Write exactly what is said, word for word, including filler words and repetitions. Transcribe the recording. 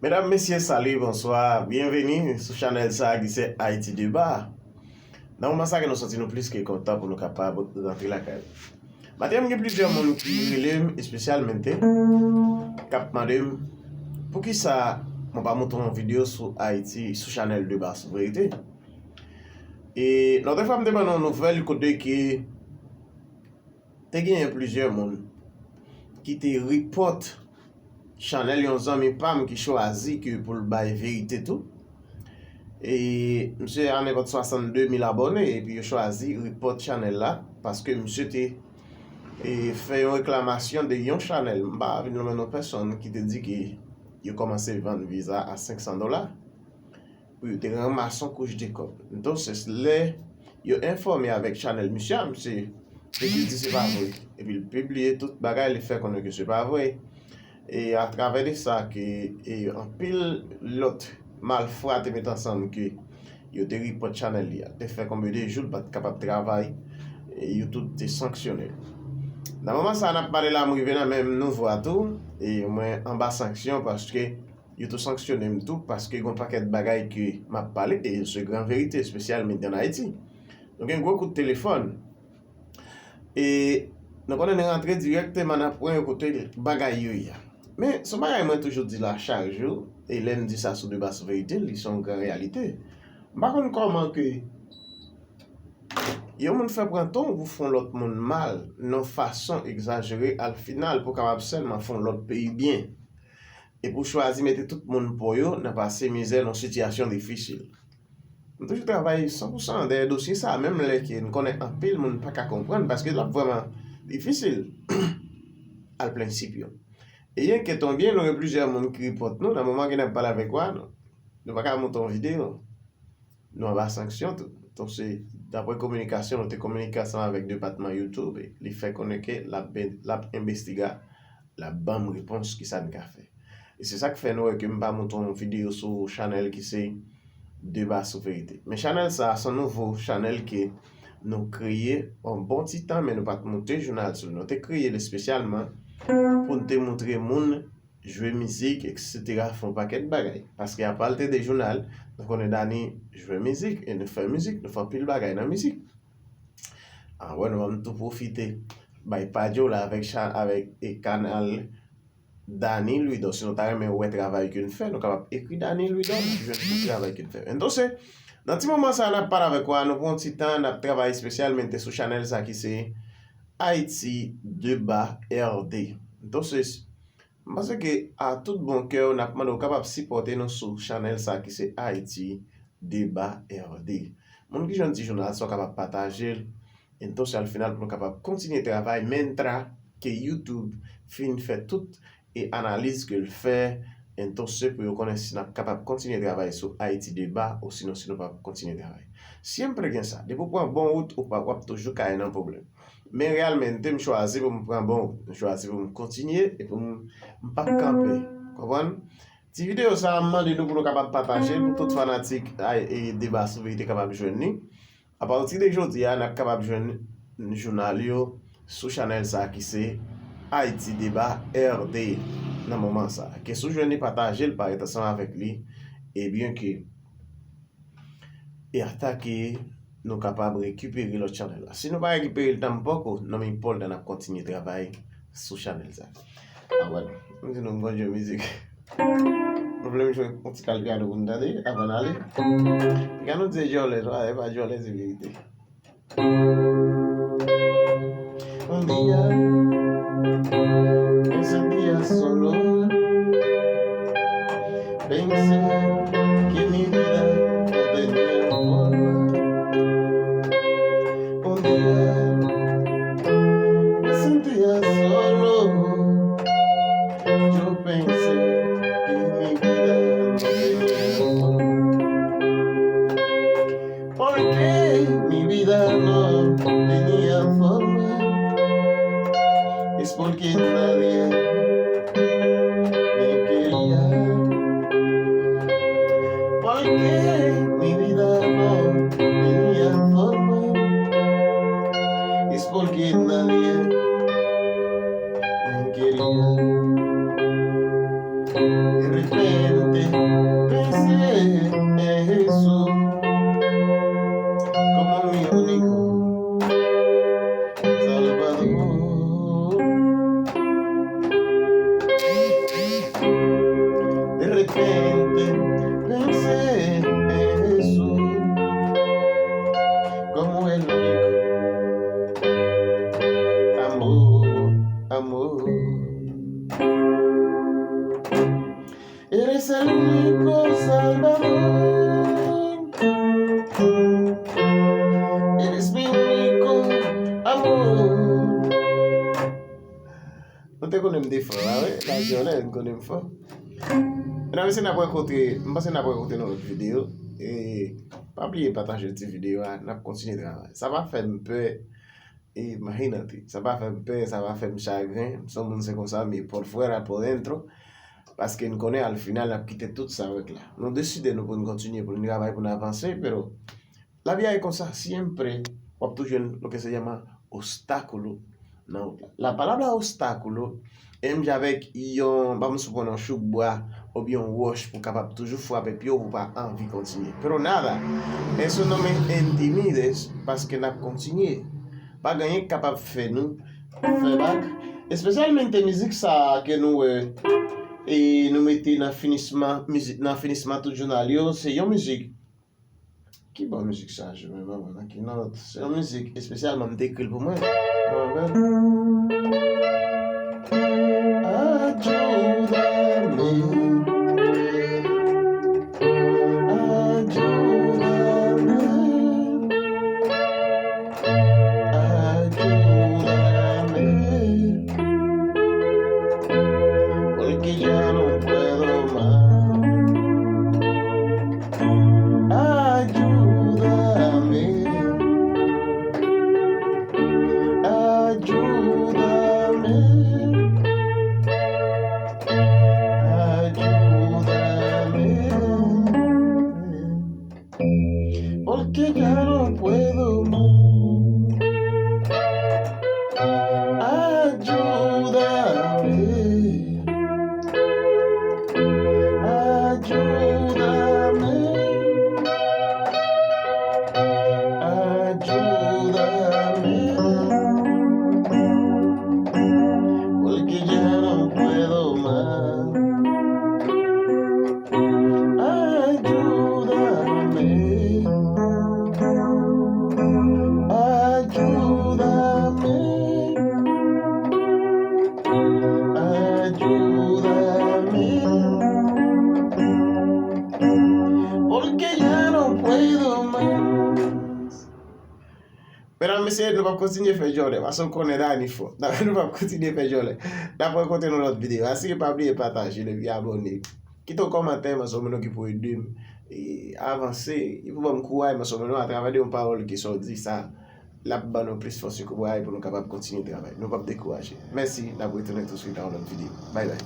Medam, mesye, salut, bonsoir, byenveni sou chanèl sa a ki se Haïti Débat. Nan moman sa ke nou santi nou plis ke kontan pou nou kapab rantre lakay. Maten an, gen plizyè moun ki rele m, espesyalmente, k ap mande m poukisa mwen pa montre yon videyo sou Ayiti, sou chanèl Débat sou Verite. E lòt fwa, m te ban nou yon nouvèl kote ke te genyen plizyè moun ki te report chanèl yon zanmi pa m ki chwazi ke pou l bay verite tou. E misye a nenpòt swasannde mil abòne, epi yo chwazi report chanèl la, paske misye te, e, fè yon reklamasyon de yon chanèl. M pa vin nonmen non pèsonn ki te di ke yo kòmanse vann viza a senk san dola pou yo te ranmase yon kouch de kòb. Entonces, lè yo enfòme avèk chanèl misye a, misye te di se pa vre. Epi l pibliye tout bagay, li fè konnen ke se pa vre. E atravè de sa ke, e, anpil lòt malfra te met ansanm ke yo te report chanèl li a. Te fè konbyen de jou l pa t kapab travay, e YouTube te sanksyone l. Nan moman sa a n ap pale la, m rive nan menm nivo a tou, e mwen anba sanksyon paske yo tou sanksyone m tou paske gen yon pakèt bagay ke m ap pale, e se gran verite, espesyalmente ann Ayiti. Nou gen gwo kout telefòn. E nou konnen n rantre dirèkteman nan pwen yo kote bagay yo ye a. Men, se yon bagay mwen toujou di la chak jou, e lè m di sa sou Débat sou Verite, li se yon gran reyalite. M pa konn kòman ke yon moun fè pran tan pou fè yon lòt moun mal, nan yon fason egzajere, al final pou w kapab sèlman fè yon lòt peyi byen. E pou w chwazi mete tout moun po yo nan pase mizè, nan sitiyasyon difisil. M toujou travay san pou san dèyè dosye sa a, menm lè ke n konnen anpil moun pa ka konprann, paske l ap vrèman difisil al prensip yo. E byen ke tonbyen, nou gen plizyè moun ki report nou, nan moman ke n ap pale avèk ou a, nou, nou pa ka monte yon videyo. Nou anba sanksyon tou. Donk, se daprè kominikasyon nou te kominike ansanm avèk depatman YouTube, e li fè konnen ke l ap ben-, l ap envestiga, l ap ban m repons kisa n ka fè. E se sa k fè nou wè ke m pa montre yon videyo sou chanèl ki se Débat sou Verite. Men chanèl sa a, se yon nouvo chanèl ke nou kreye yon bon ti tan, men nou pa t monte jounal sou li. Nou te kreye l espesyalman pou n te montre moun jwe mizik, etsetera, fè yon pakèt bagay. Paske apa l te de jounal, nou konnen Dany jwe mizik, e nou fè mizik, nou fè anpil bagay nan mizik. A, wè, nou menm tou pwofite bay pa Djo la avèk cha-, avèk, e, kanal Dany Louidor. Si nou ta renmen wè travay ke n fè, nou kapab ekri Dany Louidor, n ap jwenn tout travay ke n fè. Entonces, nan ti moman sa a, n ap pale avèk ou a, nou pran yon ti tan, n ap travay espesyalmente sou chanèl sa ki se Haïti Débat R D. Entonces, m panse ke a tout bon kè, n ap mande w kapab sipòte nou sou chanèl sa ki se Haïti Débat R D. Moun ki jwenn ti jounal sa, w kapab pataje l. Entonces, al final, pou nou kapab kontinye travay, mentra ke YouTube fin fè tout e analiz ke l fè, entonces, pou yo konnen si n ap kapab kontinye travay sou Haïti Débat, osinon si nou p ap kontinye travay. Si m pre gen sa, depi w pran bon wout, ou pa, w ap toujou kay nan pwoblèm. Men reyalmente, m chwazi pou m pran bon wout. M chwazi pou m kontinye e pou m, m p ap kanpe. Konprann? Ti videyo sa a, m mande nou pou nou kapab pataje l pou tout fanatik, ay, e Débat sou Verite kapab jwenn li. Apati de jodi a, n ap kapab jwenn jounal yo sou chanèl sa a ki se Haïti Débat R D nan moman sa a. Ke si w jwenn li, pataje l, parèt ansanm avèk li, e byen ke e atake nou kapab rekipere lòt chanèl la. Si nou pa rekipere l tanpòko, nan men Paul, n ap kontinye travay sou chanèl sa. A, wè, m di nou m konn jwe mizik. Nou vle m jwe yon ti kal pyano pou n tande, avan n ale. Pyano di se djòlè, non, e pa djòlè, se verite. Un día me sentía solo. Pensé que mi vida no tenía forma. Un día me sentía solo. Yo pensé que mi vida no tenía forma. Porque mi vida no tenía forma. Es porque nadie me quería. Porque mi vida no tenía forma. Es porque nadie me quería. De repente pensé en Jesús como mi único Salvador. De repente pensé en Jesús como el único amor, amor. Eres el único Salvador. Eres mi único amor. Nou te konnen m te fò la, wi. Nasyonal, nou konnen m fò. Medam, mesye, n ap rankontre, m panse n ap rankontre nan lòt videyo. E pa bliye pataje ti videyo a, n ap kontinye travay. Sa pa fè m pè, imajínate. Sa pa fè m pè, sa pa fè m chagren. M se yon moun, se konsa, mi por fuera, por dentro. Paske n konnen al final n ap kite tout sa avèk la. Nou deside nou pou n kontinye, pou n travay, pou n avanse, pero lavi a e konsa, siempre w ap toujou jwenn lo que se llama obstáculo nan wout la. La palabra obstáculo e menm jan avèk yon, ban m sou pran yon chouk bwa oubyen yon wòch pou kapab toujou frape pye w pou w pa anvi kontinye. Pero nada, eso no me intimides, paske n ap kontinye. Pa gen anyen k kapab fè nou fè bak. Espesyalmente mizik sa a ke nou wè e nou mete nan finisman, mizik, nan finisman tout jounal yo, se yon mizik. Ki bò mizik sa a jwe menm, manman, nan ki nòt? Se yon mizik espesyalman m te ekri l pou mwen. Mwen menm. Ayúdame. Ayúdame. Ayúdame. Porque ya no puedo más. Ayúdame. Ayúdame. Ayúdame. Porque ya no puedo más. Ayúdame. Ayúdame. Ayúdame. Porque ya no puedo más. Ayúdame. Ayúdame. Ayúdame. Porque ya no puedo más. Medam, mesye, nou p ap kontinye fè djòlè, paske w konnen Dani fò. Nou p ap kontinye fè djòlè. N ap rankontre nan lòt videyo. Asire pa bliye pataje l epi abòne. Kite yon kòmantè, manzè, ou menm ki pou ede m e avanse, e pou ban m kouraj, manzè, ou menm, atravè de yon pawòl ke sa w di sa, l ap ban nou plis fòs e kouraj pou nou kapab kontinye travay. Nou p ap dekouraje. Mèsi, n ap retounen touswit nan yon lòt videyo. Bay bay.